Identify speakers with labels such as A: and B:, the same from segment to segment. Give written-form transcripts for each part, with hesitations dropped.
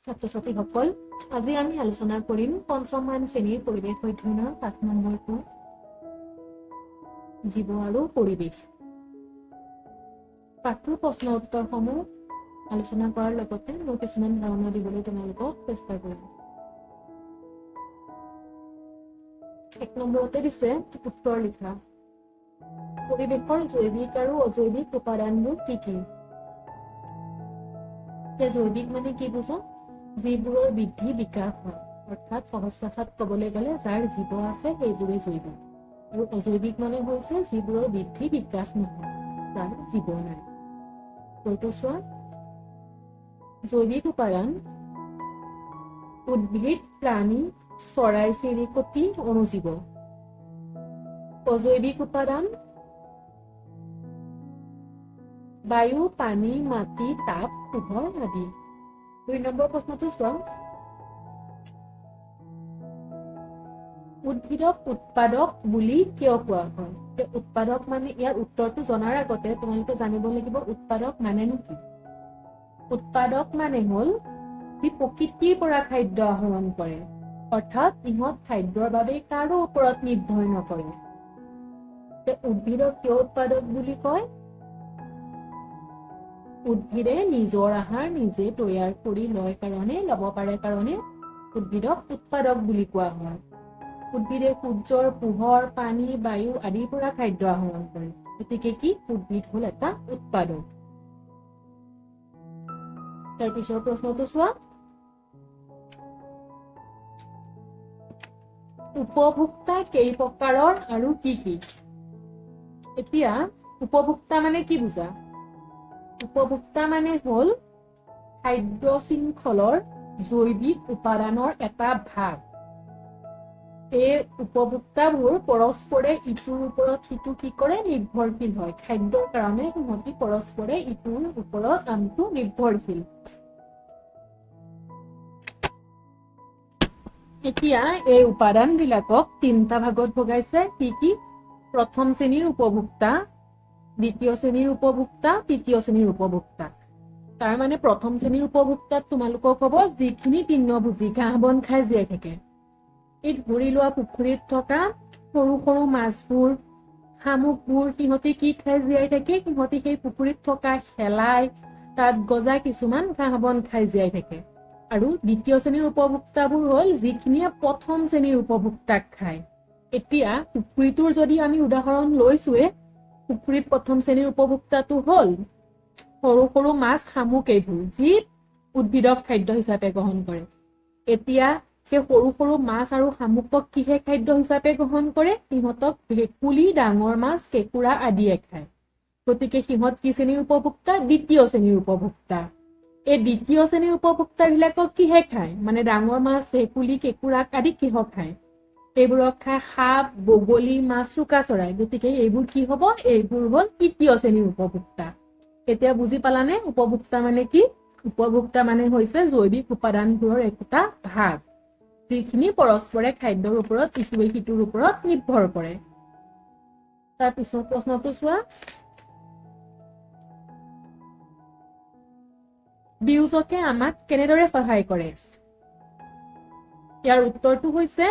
A: ছাত্ৰ-ছাত্ৰীসকল, আজি আমি আলোচনা কৰিম পঞ্চমমান শ্ৰেণীৰ পৰিৱেশ অধ্যয়নৰ পাঠ নম্বৰ 2, জীৱ আৰু পৰিৱেশ। পাঠটোৰ প্ৰশ্ন উত্তৰসমূহ আলোচনা কৰাৰ লগতে মই কিছুমান ধাৰণা দিবলৈ তোমালোকক চেষ্টা কৰিম। 1 নম্বৰতে দিছে উত্তৰ লিখা। পৰিৱেশৰ জৈৱিক আৰু অজৈৱিক উপাদানবোৰ কি কি? এতিয়া জৈৱিক মানে কি বুজা? যিবোৰৰ বৃদ্ধি বিকাশ হয়, অৰ্থাৎ সহজ ভাষাত ক'বলৈ গ'লে যাৰ জীৱ আছে সেইবোৰে জৈৱিক। আৰু অজৈৱিক মানে হৈছে যিবোৰৰ বৃদ্ধি বিকাশ নহয়, যাৰ জীৱ নাই। উত্তৰটো চোৱা, জৈৱিক উপাদান উদ্ভিদ, প্ৰাণী, চৰাই চিৰিকটি, অণুজীৱ। অজৈৱিক উপাদান বায়ু, পানী, মাটি, তাপ, পোহৰ আদি। 2 নম্বৰ প্ৰশ্নটো চোৱা, উদ্ভিদক উৎপাদক বুলি কিয় কোৱা হয়? উৎপাদক মানে, ইয়াৰ উত্তৰটো জনাৰ আগতে তোমালোকে জানিব লাগিব উৎপাদক মানেনো কি। উৎপাদক মানে হ'ল যি প্ৰকৃতিৰ পৰা খাদ্য আহৰণ কৰে, অৰ্থাৎ ইহঁত খাদ্যৰ বাবে কাৰো ওপৰত নিৰ্ভৰ নকৰে। উদ্ভিদক কিয় উৎপাদক বুলি কয়? উদ্ভিদে নিজৰ আহাৰ নিজে তৈয়াৰ কৰি লয় কাৰণে, ল'ব পাৰে কাৰণে উদ্ভিদক উৎপাদক বুলি কোৱা হয়। উদ্ভিদে সূৰ্যৰ পোহৰ, পানী, বায়ু আদিৰ পৰা খাদ্য আহৰণ কৰে। গতিকে কি, উদ্ভিদ হ'ল এটা উৎপাদক। তাৰ পিছৰ প্ৰশ্নটো চোৱা, উপভোক্তা কেই প্ৰকাৰৰ আৰু কি কি? এতিয়া উপভোক্তা মানে কি বুজা? উপভোক্তা মানে হ'ল খাদ্য শৃংখলৰ জৈৱিক উপাদানৰ এটা ভাগ। এই উপভোক্তাবোৰ পৰস্পৰে ইটোৰ ওপৰত সিটো কি কৰে? নিৰ্ভৰশীল হয়। খাদ্যৰ কাৰণে সিহঁতি পৰস্পৰে ইটোৰ ওপৰত আনটো নিৰ্ভৰশীল। এতিয়া এই উপাদান বিলাকক 3টা ভাগত ভগাইছে। কি কি? প্ৰথম শ্ৰেণীৰ উপভোক্তা, দ্বিতীয় শ্ৰেণীৰ উপভোক্তা, তৃতীয় শ্ৰেণীৰ উপভোক্তা। তাৰ মানে প্ৰথম শ্ৰেণীৰ উপভোক্তাত তোমালোকক হ'ব যিখিনি তৃণভোজী ঘাঁহ বন খাই জীয়াই থাকে। এই ধৰি লোৱা পুখুৰীত থকা সৰু সৰু মাছবোৰ, শামুকবোৰ, সিহঁতি কি খাই জীয়াই থাকে? সিহঁতি সেই পুখুৰীত থকা শেলাই, তাত গজা কিছুমান ঘাঁহ বন খাই জীয়াই থাকে। আৰু দ্বিতীয় শ্ৰেণীৰ উপভোক্তাবোৰ হ'ল যিখিনিয়ে প্ৰথম শ্ৰেণীৰ উপভোক্তাক খায়। এতিয়া পুখুৰীটোৰ যদি আমি উদাহৰণ লৈছোৱে, পুখুৰীত প্ৰথম শ্ৰেণীৰ উপভোক্তাটো হ'ল সৰু সৰু মাছ, শামুক, এইবোৰ যি উদ্ভিদক খাদ্য হিচাপে গ্ৰহণ কৰে। এতিয়া সেই সৰু সৰু মাছ আৰু শামুকক কিহে খাদ্য হিচাপে গ্ৰহণ কৰে? সিহঁতক ভেকুলী, ডাঙৰ মাছ, কেঁকুৰা আদিয়ে খায়। গতিকে সিহঁত কি শ্ৰেণীৰ উপভোক্তা? দ্বিতীয় শ্ৰেণীৰ উপভোক্তা। এই দ্বিতীয় শ্ৰেণীৰ উপভোক্তাবিলাকক কিহে খায়? মানে ডাঙৰ মাছ, ভেকুলী, কেঁকুৰাক আদি কিহক খায়? এইবোৰক খায় সাপ, বগলী, মাছ, চোকা চৰাই। গতিকে এইবোৰ কি হব? এইবোৰ হ'ল তৃতীয় শ্ৰেণীৰ উপভোক্তা। এতিয়া বুজি পালানে উপভোক্তা মানে কি? উপভোক্তা মানে হৈছে জৈৱিক উপাদানবোৰৰ একোটা ভাগ, যিখিনি পৰস্পৰে খাদ্যৰ ওপৰত ইটোৱে সিটোৰ ওপৰত নিৰ্ভৰ কৰে। তাৰ পিছৰ প্ৰশ্নটো চোৱা, বিয়োজকে আমাক কেনেদৰে সহায় কৰে? ইয়াৰ উত্তৰটো হৈছে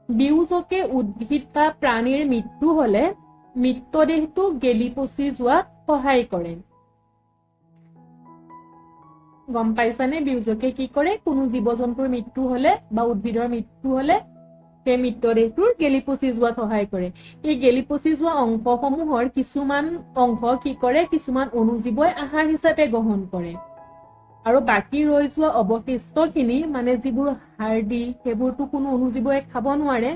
A: বিয়োজকে উদ্ভিদ বা প্ৰাণীৰ মৃত্যু হলে মৃতদেহটো গেলি পচি যোৱাত সহায় কৰে। গম পাইছানে বিয়োজকে কি কৰে? কোনো জীৱ জন্তুৰ মৃত্যু হলে বা উদ্ভিদৰ মৃত্যু হলে সেই মৃতদেহটোৰ গেলি পচি যোৱাত সহায় কৰে। এই গেলি পচি যোৱা অংশসমূহৰ কিছুমান অংশ কি কৰে? কিছুমান অণুজীৱই আহাৰ হিচাপে গ্ৰহণ কৰে। আৰু বাকী ৰৈ যোৱা অৱশিষ্টখিনি, মানে যিবোৰ হাৰ্ডি, সেইবোৰতো কোনো অণুজীৱই খাব নোৱাৰে,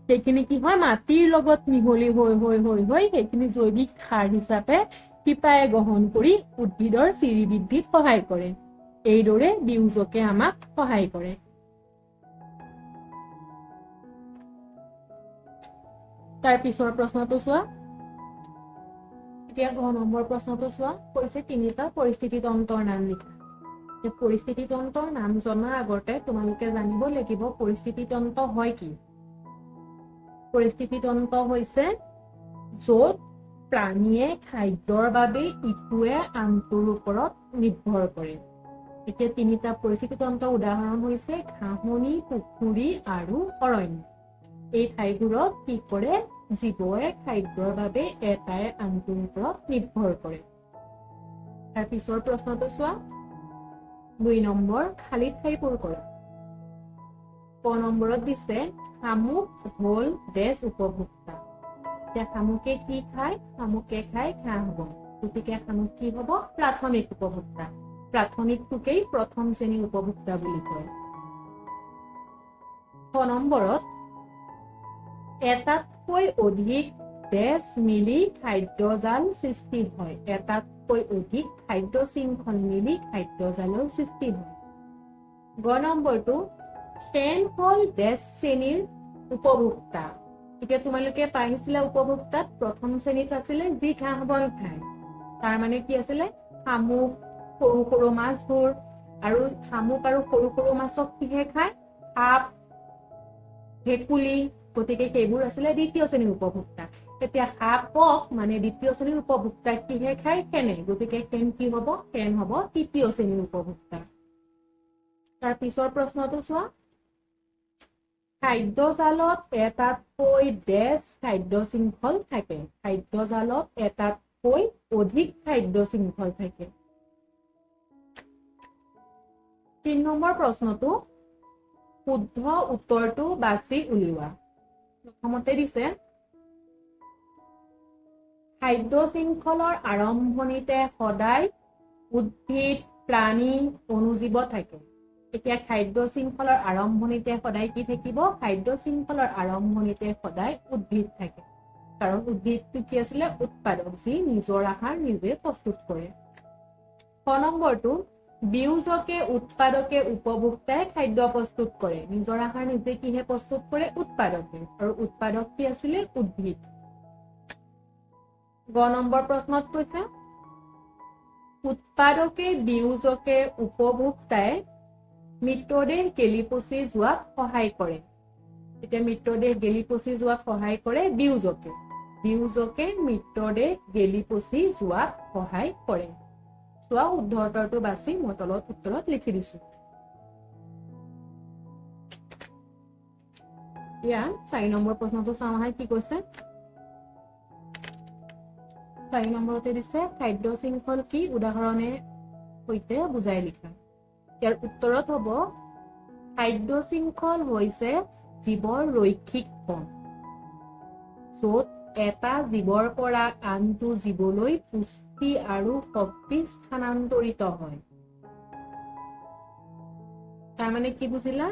A: সেইখিনি কি হয়? মাটিৰ লগত মিহলি হৈ হৈ হৈ হৈ সেইখিনি জৈৱিক সাৰ হিচাপে শিপাই গ্ৰহণ কৰি উদ্ভিদৰ শ্ৰীবৃদ্ধিত সহায় কৰে। এইদৰে বিয়োজকে আমাক সহায় কৰে। তাৰ পিছৰ প্ৰশ্নটো চোৱা, এতিয়া ঘ নম্বৰ প্ৰশ্নটো চোৱা, কৈছে 3টা পৰিস্থিতিতন্ত্ৰৰ নাম লিখা। পৰিস্থিতিতন্ত্ৰৰ নাম জনাৰ আগতে তোমালোকে জানিব লাগিব পৰিস্থিতিতন্ত্ৰ হয় কি। পৰিস্থিতিতন্ত্ৰ হৈছে য'ত প্ৰাণীয়ে খাদ্যৰ বাবে ইটোৱে আনটোৰ ওপৰত নিৰ্ভৰ কৰে। এতিয়া তিনিটা পৰিস্থিতিতন্ত্ৰৰ উদাহৰণ হৈছে ঘাঁহনি, পুখুৰী আৰু অৰণ্য। এই ঠাইবোৰত কি কৰে? জীৱই খাদ্যৰ বাবে এটাই আনটোৰ ওপৰত নিৰ্ভৰ কৰে। তাৰ পিছৰ প্ৰশ্নটো চোৱা, 2 নম্বৰ, খালী ঠাই পূৰ কৰা। ক নম্বৰত দিছে শামুক হ'ল ডেছ উপভোক্তা। এতিয়া শামুকে কি খায়? শামুকে খায় ঘাঁহ বন। গতিকে শামুক কি হ'ব? প্ৰাথমিক উপভোক্তা। প্ৰাথমিকটোকেই প্ৰথম শ্ৰেণীৰ উপভোক্তা বুলি কয়। খ নম্বৰত এটাতকৈ অধিক ডেছ মিলি খাদ্যজাল সৃষ্টি হয়। এটাতকৈ অধিক খাদ্য শৃংখল মিলি খাদ্যজালৰ সৃষ্টি হয়। গ নম্বৰটো শেন হ'ল ডেছ শ্ৰেণীৰ উপভোক্তা। এতিয়া তোমালোকে পাইছিলা উপভোক্তাত প্ৰথম শ্ৰেণীত আছিলে যি ঘাঁহ বন খায়, তাৰ মানে কি আছিলে? শামুক, সৰু সৰু মাছবোৰ। আৰু শামুক আৰু সৰু সৰু মাছক কিহে খায়? সাপ, ভেকুলী। গতিকে সেইবোৰ আছিলে দ্বিতীয় শ্ৰেণীৰ উপভোক্তা। এতিয়া সাপক মানে দ্বিতীয় শ্ৰেণীৰ উপভোক্তা কিহে খায়? শেনে। গতিকে শেন কি হ'ব? শেন হ'ব তৃতীয় শ্ৰেণীৰ উপভোক্তা। তাৰ পিছৰ প্ৰশ্নটো চোৱা, খাদ্যজালত এটাতকৈ ডেছ খাদ্য শৃংখল থাকে। খাদ্যজালত এটাতকৈ অধিক খাদ্য শৃংখল থাকে। 3 নম্বৰ প্ৰশ্নটো, শুদ্ধ উত্তৰটো বাছি উলিওৱা। প্ৰথমতে দিছে খাদ্য শৃংখলৰ আৰম্ভণিতে সদায় উদ্ভিদ, প্ৰাণী, অণুজীৱ থাকে। এতিয়া খাদ্য শৃংখলৰ আৰম্ভণিতে সদায় কি থাকিব? খাদ্য শৃংখলৰ আৰম্ভণিতে সদায় উদ্ভিদ থাকে। কাৰণ উদ্ভিদটো কি আছিলে? উৎপাদক, যি নিজৰ আহাৰ নিজে প্ৰস্তুত কৰে। খ নম্বৰটো, বিয়োজকে, উৎপাদকে, উপভোক্তাই খাদ্য প্ৰস্তুত কৰে। নিজৰ আহাৰ নিজে কিহে প্ৰস্তুত কৰে? উৎপাদকে। আৰু উৎপাদক কি আছিলে? উদ্ভিদ। গ নম্বৰ প্ৰশ্নত কৈছে উৎপাদকে, বিয়োজকে, উপভোক্তাই মৃতদেহ গেলি পচি যোৱাত সহায় কৰে। এতিয়া মৃতদেহ গেলি পচি যোৱাত সহায় কৰে বিয়োজকে। বিয়োজকে মৃতদেহ গেলি পচি যোৱাত সহায় কৰে। চোৱা, শুদ্ধ উত্তৰটো বাছি মই তলত উত্তৰত লিখি দিছো। এতিয়া 4 নম্বৰ প্ৰশ্নটো চাওঁ আহা কি কৈছে। 4 নম্বৰতে দিছে খাদ্য শৃংখল কি, উদাহৰণে সৈতে বুজাই লিখা। ইয়াৰ উত্তৰত হ'ব খাদ্য শৃংখল হৈছে জীৱৰ ৰৈখিক ক্ৰম, য'ত এটা জীৱৰ পৰা আনটো জীৱলৈ পুষ্টি আৰু শক্তি স্থানান্তৰিত হয়। তাৰমানে কি বুজিলা?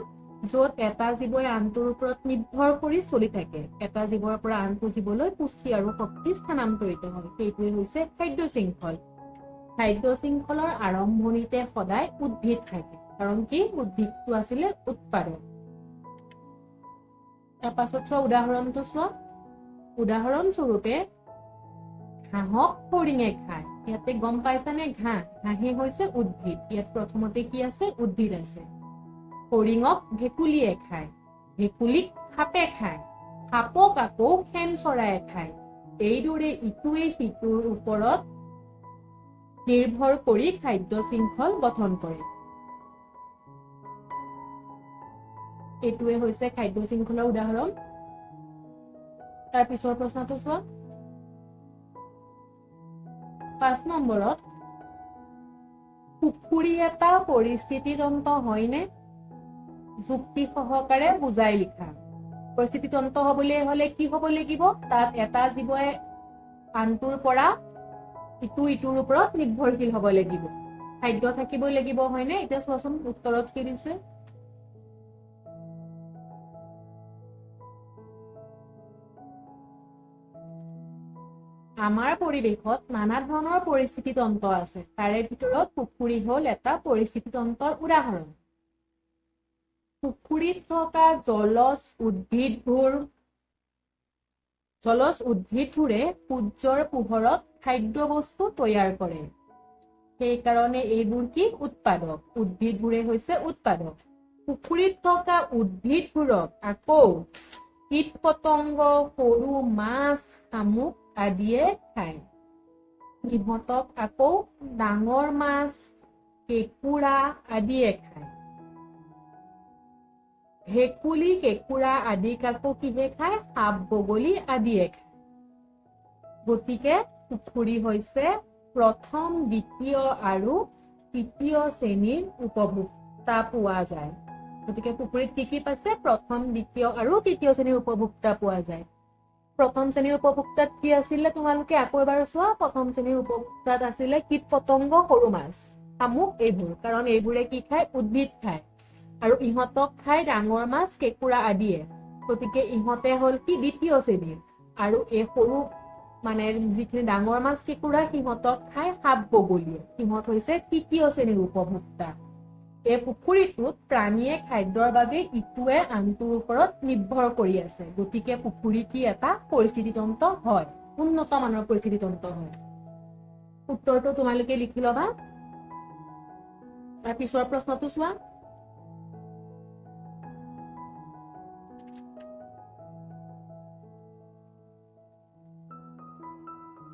A: য'ত এটা জীৱই আনটোৰ ওপৰত নিৰ্ভৰ কৰি চলি থাকে, এটা জীৱৰ পৰা আনটো জীৱলৈ পুষ্টি আৰু শক্তি স্থানান্তৰিত হয়, সেইটোৱে হৈছে খাদ্য শৃংখল। খাদ্য শৃংখলৰ আৰম্ভণিতে সদায় উদ্ভিদ থাকে, কাৰণ কি? উদ্ভিদটো আছিলে উৎপাদক। তাৰ পাছত চোৱা উদাহৰণটো চোৱা। উদাহৰণস্বৰূপে ঘাঁহক ফৰিঙে খায়। ইয়াতে গম পাইছানে? ঘাঁহ, ঘাঁহে হৈছে উদ্ভিদ। ইয়াত প্ৰথমতে কি আছে? উদ্ভিদ আছে। ফৰিঙক ভেকুলীয়ে খায়, ভেকুলীক সাপে খায়, সাপক আকৌ শেন চৰায়ে খায়। এইদৰে ইটোৱে সিটোৰ ওপৰত নিৰ্ভৰ কৰি খাদ্য শৃংখল গঠন কৰে। এইটোৱে হৈছে খাদ্য শৃংখলৰ উদাহৰণ। তাৰ পিছৰ প্ৰশ্নটো চোৱা, 5 নম্বৰত পুখুৰী এটা পৰিস্থিতিতন্ত্ৰ হয়নে? যুক্তি সহকাৰে বুজাই লিখা। পৰিস্থিতিতন্ত্ৰ হবলৈ হলে কি হব লাগিব? তাত এটা জীৱই আনটোৰ পৰা ইটো ইটোৰ ওপৰত নিৰ্ভৰশীল হব লাগিব, খাদ্য থাকিবই লাগিব, হয়নে? এতিয়া চোৱাচোন উত্তৰত কি দিছে। আমাৰ পৰিৱেশত নানা ধৰণৰ পৰিস্থিতিতন্ত্ৰ আছে, তাৰে ভিতৰত পুখুৰী হ'ল এটা পৰিস্থিতিতন্ত্ৰৰ উদাহৰণ। পুখুৰীত থকা জলজ উদ্ভিদবোৰে সূৰ্যৰ পোহৰত খাদ্যবস্তু তৈয়াৰ কৰে, সেইকাৰণে এইবোৰ কি? উৎপাদক। উদ্ভিদবোৰে হৈছে উৎপাদক। পুখুৰীত থকা উদ্ভিদবোৰক আকৌ কীট পতংগ, সৰু মাছ, শামুক আদিয়ে খায়। সিহঁতক আকৌ ডাঙৰ মাছ, কেঁকুৰা আদিয়ে খায়। ভেকুলী, কেঁকুৰা আদিক আকৌ কিহে খায়? সাপ, বগলী আদিয়ে খায়। গতিকে পুখুৰী হৈছে প্ৰথম, দ্বিতীয় আৰু তৃতীয় শ্ৰেণীৰ উপভোক্তা পোৱা যায়। গতিকে পুখুৰীত কি কি পাইছে? প্ৰথম, দ্বিতীয় আৰু তৃতীয় শ্ৰেণীৰ উপভোক্তা পোৱা যায়। প্ৰথম শ্ৰেণীৰ উপভোক্তাত কি আছিলে তোমালোকে আকৌ এবাৰ চোৱা। প্ৰথম শ্ৰেণীৰ উপভোক্তাত আছিলে কীট পতংগ, সৰু মাছ, শামুক এইবোৰ, কাৰণ এইবোৰে কি খায়? উদ্ভিদ খায়, আৰু ইহঁতক খায় ডাঙৰ মাছ, কেঁকুৰা আদিয়ে। গতিকে ইহঁতে হ'ল কি? দ্বিতীয় শ্ৰেণীৰ। আৰু এই সৰু মানে যিখিনি ডাঙৰ মাছ, কেঁকুৰা, সিহঁতক খায় সাপ, বগলীয়ে, সিহঁত হৈছে তৃতীয় শ্ৰেণীৰ উপভোক্তা। এই পুখুৰীটোত প্ৰাণীয়ে খাদ্যৰ বাবে ইটোৱে আনটোৰ ওপৰত নিৰ্ভৰ কৰি আছে। গতিকে পুখুৰী কি এটা পৰিস্থিতিতন্ত্ৰ হয়, উন্নত মানৰ পৰিস্থিতিতন্ত্ৰ হয়। উত্তৰটো তোমালোকে লিখি ল'বা। তাৰ পিছৰ প্ৰশ্নটো চোৱা।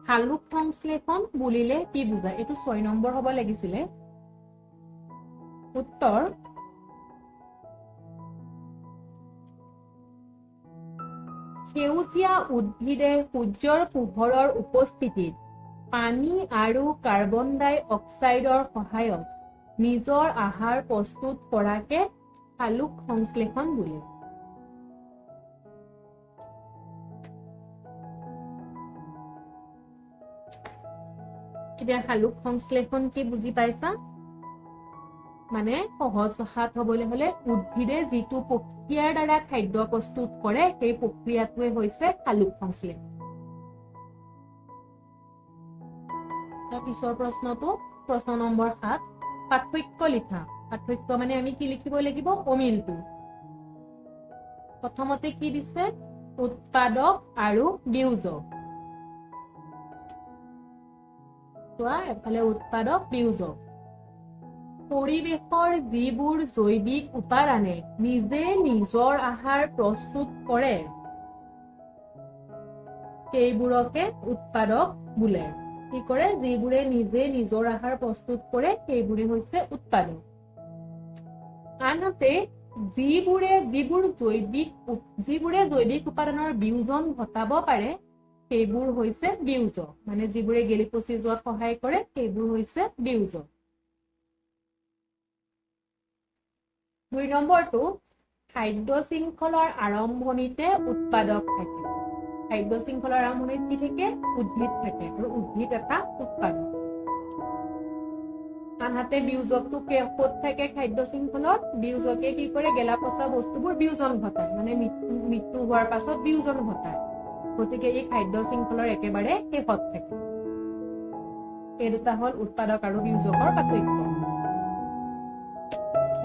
A: সালোক সংশ্লেষণ বুলিলে কি বুজা? এইটো 6 নম্বৰ হ'ব লাগিছিলে। উত্তৰ, সেউজীয়া উদ্ভিদে সূৰ্যৰ পোহৰৰ উপস্থিতিত পানী আৰু কাৰ্বন ডাই অক্সাইডৰ সহায়ত নিজৰ আহাৰ প্ৰস্তুত কৰাকে সালোক সংশ্লেষণ বোলে। এতিয়া সালোক সংশ্লেষণ কি বুজি পাইছা? মানে সহজ ভাষাত হবলৈ হলে উদ্ভিদে যিটো প্ৰক্ৰিয়াৰ দ্বাৰা খাদ্য প্ৰস্তুত কৰে সেই প্ৰক্ৰিয়াটোৱে হৈছে সালোক সংশ্লেষণ। তাৰ পিছৰ প্ৰশ্নটো, প্ৰশ্ন নম্বৰ 7, পাৰ্থক্য লিখা। পাৰ্থক্য মানে আমি কি লিখিব লাগিব? অমিলটো। প্ৰথমতে কি দিছে? উৎপাদক আৰু বিয়োজক। চোৱা, এফালে উৎপাদক, বিয়োজক। পৰিৱেশৰ যিবোৰ জৈৱিক উপাদানে নিজে নিজৰ আহাৰ প্ৰস্তুত কৰে সেইবোৰকে উৎপাদক বোলে। কি কৰে? যিবোৰে নিজে নিজৰ আহাৰ প্ৰস্তুত কৰে সেইবোৰে হৈছে উৎপাদক। আনহাতে যিবোৰে জৈৱিক উপাদানৰ বিয়োজন ঘটাব পাৰে সেইবোৰ হৈছে বিয়োজক। মানে যিবোৰে গেলি পচি যোৱাত সহায় কৰে সেইবোৰ হৈছে বিয়োজক। 2 নম্বৰটো, খাদ্য শৃংখলৰ আৰম্ভণিতে উৎপাদক থাকে। খাদ্য শৃংখলৰ আৰম্ভণিত কি থাকে? উদ্ভিদ থাকে, আৰু উদ্ভিদ এটা উৎপাদক। আনহাতে বিয়োজকটো ক'ত থাকে খাদ্য শৃংখলত? বিয়োজকে কি কৰে? গেলা পচা বস্তুবোৰ বিয়োজন ঘটায়, মানে মৃত্যু হোৱাৰ পাছত বিয়োজন ঘটায়। গতিকে এই খাদ্য শৃংখলৰ একেবাৰে শেষত থাকে। এই দুটা হ'ল উৎপাদক আৰু বিয়োজকৰ পাৰ্থক্য।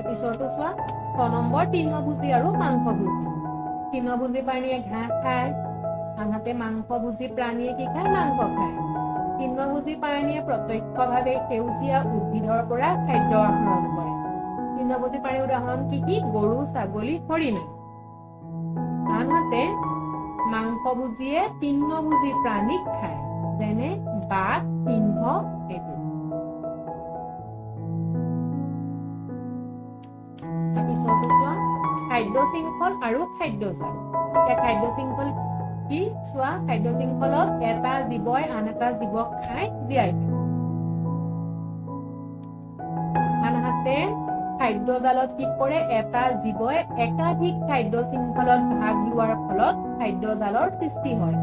A: পিছৰটো চোৱা, 6 নম্বৰ, তৃণভোজী আৰু মাংসভোজী। তৃণভোজী প্ৰাণীয়ে ঘাঁহ খায়, আনহাতে মাংসভোজী প্ৰাণীয়ে কি খায়? মাংস খায়। তৃণভোজী প্ৰাণীয়ে প্ৰত্যক্ষভাৱে সেউজীয়া উদ্ভিদৰ পৰা খাদ্য আহৰণ কৰে। তৃণভোজী প্ৰাণীৰ উদাহৰণ কি কি? গৰু, ছাগলী, হৰিণা। আনহাতে মাংসভোজীয়ে তৃণভোজী প্ৰাণীক খায়, যেনে বাঘ, সিংহ এইবোৰ। তাৰপিছৰটো চোৱা, খাদ্য শৃংখল আৰু খাদ্য জাল। এতিয়া খাদ্য শৃংখল কি চোৱা, খাদ্য শৃংখলত এটা জীৱই আন এটা জীৱক খাই জীয়াই থাকে। আনহাতে খাদ্য জালত কি কৰে? এটা জীৱই একাধিক খাদ্য শৃংখলত ভাগ লোৱাৰ ফলত খাদ্য জালৰ সৃষ্টি হয়।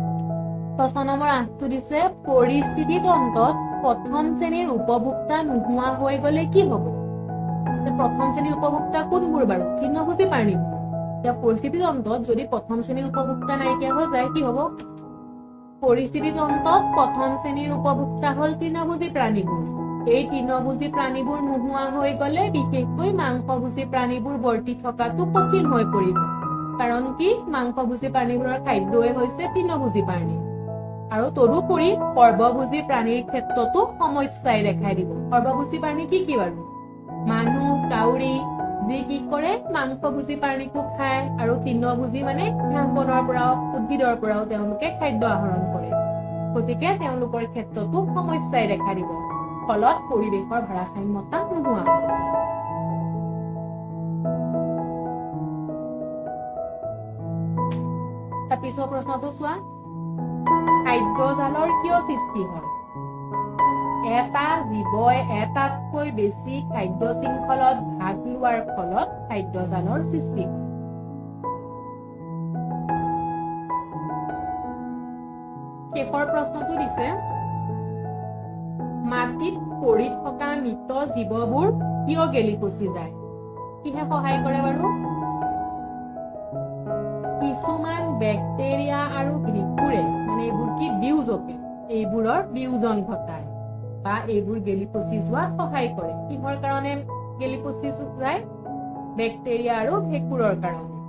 A: প্ৰশ্ন নম্বৰ 8টো দিছে, পৰিস্থিতিতন্ত্ৰত প্ৰথম শ্ৰেণীৰ উপভোক্তা নোহোৱা হৈ গলে কি হব? প্ৰথম শ্ৰেণীৰ উপভোক্তা কোনবোৰ বাৰু? তৃণভোজী প্ৰাণীবোৰ। এতিয়া পৰিস্থিতিতন্ত্ৰত যদি প্ৰথম শ্ৰেণীৰ উপভোক্তা নাইকিয়া হৈ যায় কি হব? পৰিস্থিতিতন্ত্ৰত প্ৰথম শ্ৰেণীৰ উপভোক্তা হ'ল তৃণভোজী প্ৰাণীবোৰ। এই তৃণভোজী প্ৰাণীবোৰ নোহোৱা হৈ গলে বিশেষকৈ মাংসভোজী প্ৰাণীবোৰ বৰ্তি থকাটো কঠিন হৈ পৰিব। কাৰণ কি? মাংসভোজী প্ৰাণীবোৰৰ খাদ্যই হৈছে তৃণভোজী প্ৰাণী। আৰু তদুপৰি সৰ্বভোজী প্ৰাণীৰ ক্ষেত্ৰতো সমস্যাই দেখা দিব। সৰ্বভোজী প্ৰাণী কি কি বাৰু? মানুহ, কাউৰী, যি কি কৰে মাংসভোজী প্ৰাণীকো খায়, আৰু তৃণভোজী মানে ঘাঁহ বনৰ পৰাও উদ্ভিদৰ পৰাও তেওঁলোকে খাদ্য আহৰণ কৰে। গতিকে তেওঁলোকৰ ক্ষেত্ৰতো সমস্যাই দেখা দিব। ফলত পৰিৱেশৰ ভাৰসাম্যতা নোহোৱা হয়। তাৰপিছৰ প্ৰশ্নটো চোৱা, খাদ্যজালৰ কিয় সৃষ্টি হয়? এটা জীৱই এটাতকৈ বেছি খাদ্য শৃংখলত ভাগ লোৱাৰ ফলত খাদ্যজালৰ সৃষ্টি হয়। শেষৰ প্ৰশ্নটো দিছে, মাটিত পৰি থকা মৃত জীৱবোৰ কিয় গেলি পচি যায়? কিহে সহায় কৰে বাৰু? কিছুমান বেক্টেৰিয়া আৰু ভেঁকুৰে, মানে এইবোৰ কি বিয়োজকে, এইবোৰৰ বিয়োজন ঘটায় বা এইবোৰ গেলি পচি যোৱাত সহায় কৰে। কিহৰ কাৰণে গেলি পচি যায়? বেক্টেৰিয়া আৰু ভেঁকুৰৰ কাৰণে।